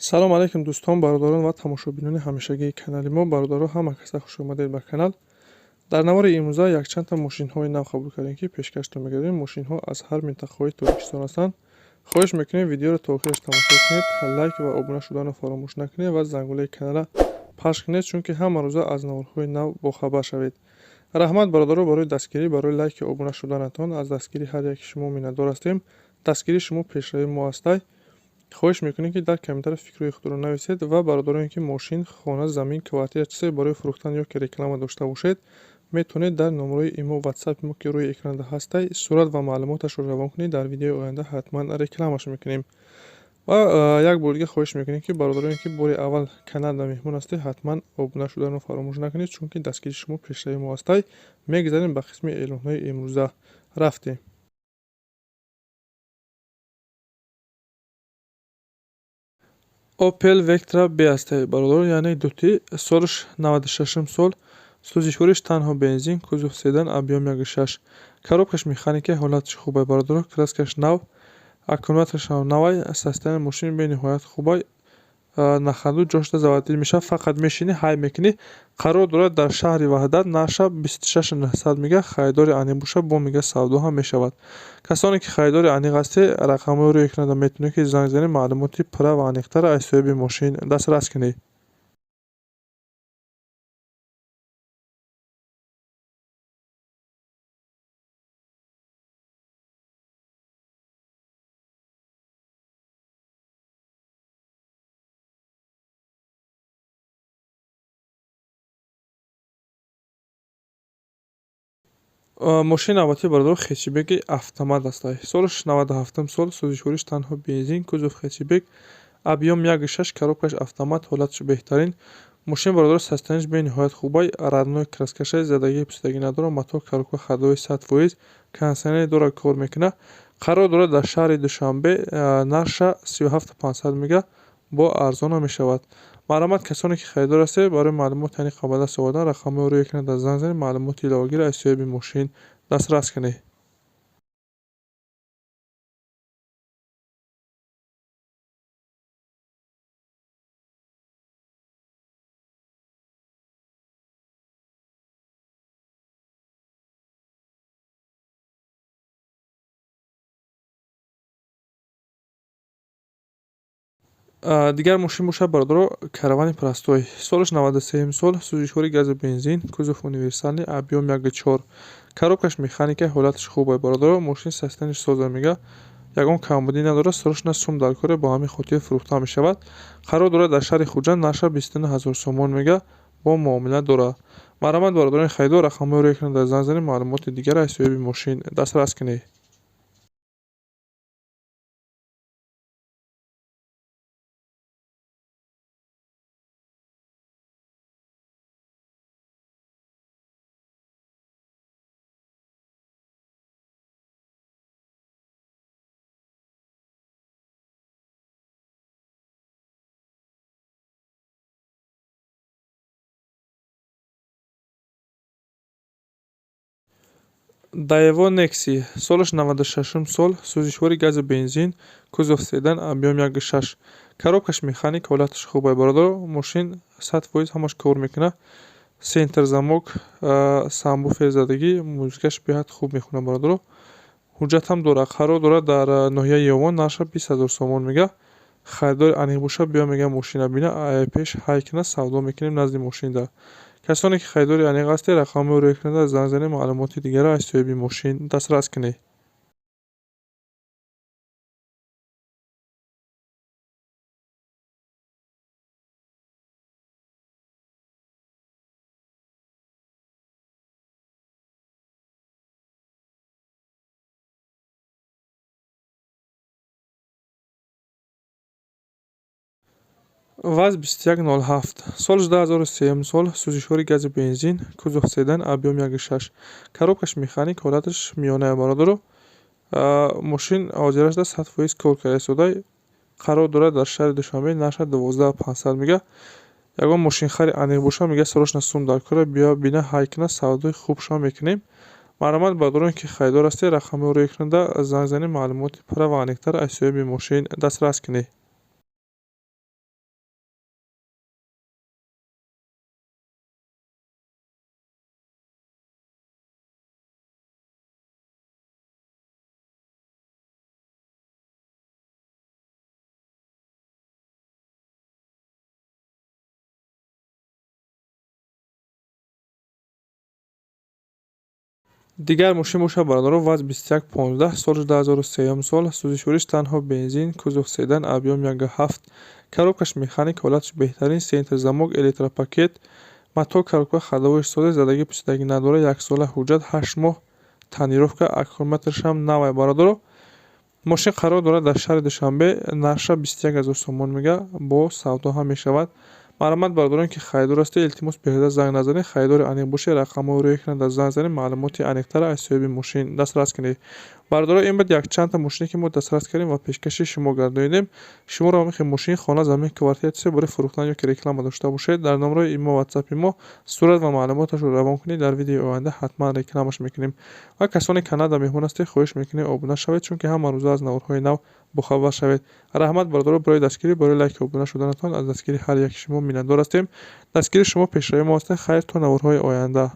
Салом алейкум, дӯстон, бародарон ва тамошобинони ҳамешагии канали мо. Бародаро, ҳама каса хуш омадед ба канал. Дар навори имрӯза якчандта мошинҳои нав қабул кардем, ки пешкаштон мегардем. Мошинҳо аз ҳар минтақаҳои Тоҷикистон ҳастанд. Хоҳиш мекунем, видеоро то охираш тамошо кунед, лайк ва обуна шуданро фаромӯш накунед ва зангулаи каналра пахш кунед, чунки ҳама рӯза аз наворҳои нав бохабар шавед. Раҳмат, бародаро, барои дастгирӣ, барои лайки обуна шуданатон. Аз дастгирии ҳар яки шумо миннатдор ҳастем. Дастгирии шумо пешравии мо ҳастай. Хоҳиш мекунем, ки дар комментария фикрҳои худро нависед ва бародароне, ки мошин, хона, замин, квартира, чизе барои фурӯхтан ё ки реклама дошта бошед, метавонед дар номерои имо, ватсапи мо, ки рӯи экранда ҳастай, сурат ва маълумоташро равон кунед. Дар видеои оянда ҳатман рекламаш мекунем. Ва як бор дига хоҳиш мекунем, ки бародароне, ки бори аввал каналда меҳмон ҳастед, ҳатман обуна шуданро фаромӯш накунед, чунки дастгирии шумо пешравии мо ҳастай. Мегузарем ба қисми эълонҳои имрӯза, рафтем. Opel Vectra B ҳастай, бародарон, яъне дути, солаш 96 сол, сӯзишвориш танҳо бензин, кузов седан, объём 1,6, коробкаш механика, ҳолаташ хубай, бародарон, краскаш нав, аккумуляторашам навай, состояние мошин бениҳоят хубай, на ходу ҷошта заводить мешавад, фақат мешинӣ, ҳай мекунӣ. Қарор дорад дар шаҳри Ваҳдат, нарша 26 900 мега. Харидори аниқ боша, бо мега савдо ҳам мешавад. Касоне ки харидори аниқ ҳастед, рақамҳои рӯи экранда метавонед, ки занг занед, маълумоти пурра ва аниқтар аз соҳиби мошин дастрас кунед. Мошини навбатии, бародаро, хетчбеки автомат ҳастай, солаш 97 сол, сӯзишвориш танҳо бензин, кузов хетчбек, объём 1,6, коробкаш автомат, ҳолаташ беҳтарин. Мошин, бародаро, состоянияш бениҳоят хубай, родной краскашай, задагӣ пӯсидагӣ надорад, мотор, коробка ходовой 100%, кондитсионер дорад, кор мекунад. Қарор дорад дар шаҳри Душанбе, нарша 37 500 мега, бо арзона мешавад. Марҳамат, касоне ки харидор ҳастед, барои маълумот аниқ ба даст овардан рақамҳои рӯи экранда занг занед, маълумоти иловагиро аз соҳиби мошин дастрас кунед. Дигар мошин бошад, бародаро, Каравани простой, солаш 93 сол, сӯзишвори гази бензин, кузов универсальный, объём 1,4, коробкаш механика, ҳолаташ хубай, бародаро, мошин состоянияш соза мега, ягон камбудӣ надорад. Срочно сум дар коре, бо ҳамин хотир фурӯхта мешавад. Қарор дорад дар шаҳри Хуҷанд, нарша 29 000 сомон мега, бо муомила дорад. Марҳамат, бародарони харидор, рақамҳои рӯи экранда занг занед, маълумоти дигарро аз соҳиби мошин дастрас кунед. Daewoo Nexia, солаш 96 сол, сӯзишвори гази бензин, кузов седан, объём 1,6, коробкаш механик, ҳолаташ хубай, бародаро, мошин 100% ҳамаш кор мекунад, центр замок, сабвуфер задагӣ, музикаш беҳад хуб мехонад, бародаро, ҳуҷҷатам дорад. Қарор дорад дар ноҳияи Ёвон, нарша 20 000 сомон мега. Харидори аниқ боша, биё мега, мошина бина, пеш ҳай кунад, савдо мекунем назди мошинда. Касоне ки харидори аниқ ҳастед, рақамҳои рӯи экранда занг занед, маълумоти дигарро аз соҳиби мошин дастрас кунед. ВАЗ 2107, соли 2003 сол, сӯзишвори гази бензин, кузов седан, объём 1,6, коробкаш механик, ҳолаташ миёная, бародаро, мошин ҳозирашда 100% кор карда истодай. Қарор дорад дар шаҳри Душанбе, нарша 12 500 мега. Ягон мошинхари аниқ боша, мега, срочно сум дар кора, биё, бина, ҳай кунад, савдои хубшон мекунем. Марҳамат, бародароне ки харидор ҳастед, рақамҳои рӯи экранда занг занед, маълумоти пурра ва аниқтар аз соҳиби мошин дастрас кунед. Дигар мошин бошад, бародаро, ВАЗ 2115, соли 2003 сол, сӯзишвориш танҳо бензин, кузов седан, объём 1,7, коробкаш механик, ҳолаташ беҳтарин, центр замок, электропакет, мотор, коробка, ходовойш созе, задагӣ пусидагӣ надорад, яксола ҳуҷҷат, 8 моҳ тонировка, аккумуляторшам навай, бародаро. Мошин қарор дорад дар шаҳри Душанбе, нархша 21 000 сомон мега, бо савдо ҳам мешавад. Марҳамат, бародарон, ки харидор ҳастед, илтимос, беҳуда занг назанед, харидори аниқ бошед, рақамҳои рӯи экран дар занг занед, маълумоти аниқтара аз соҳиби мошин дастрас кунед. Бародаро, ин буд якчандта мошине, ки мо дастрас кардем ва пешкаши шумо гардонидем. Шуморо ҳам мошин, хона, замин, квартира, чизе барои фурӯхтан ё ки реклама дошта бошед, дар номерои имо, ватсапи мо сурат ва маълумоташро равон кунед, дар видеои оянда ҳатман рекламаш мекунем. Ва касоне каналда меҳмон ҳастед, хоҳиш мекунем, обуна шавед, чунки ҳама рӯза аз наворҳои нав бохабар шавед. Раҳмат, бародаро, барои дастгирӣ, барои лайки обуна шуданатон. Аз дастгирии ҳар яки шумо миннатдор ҳастем. Дастгирии шумо пешравии мо аст. Хайр, то наворҳои оянда.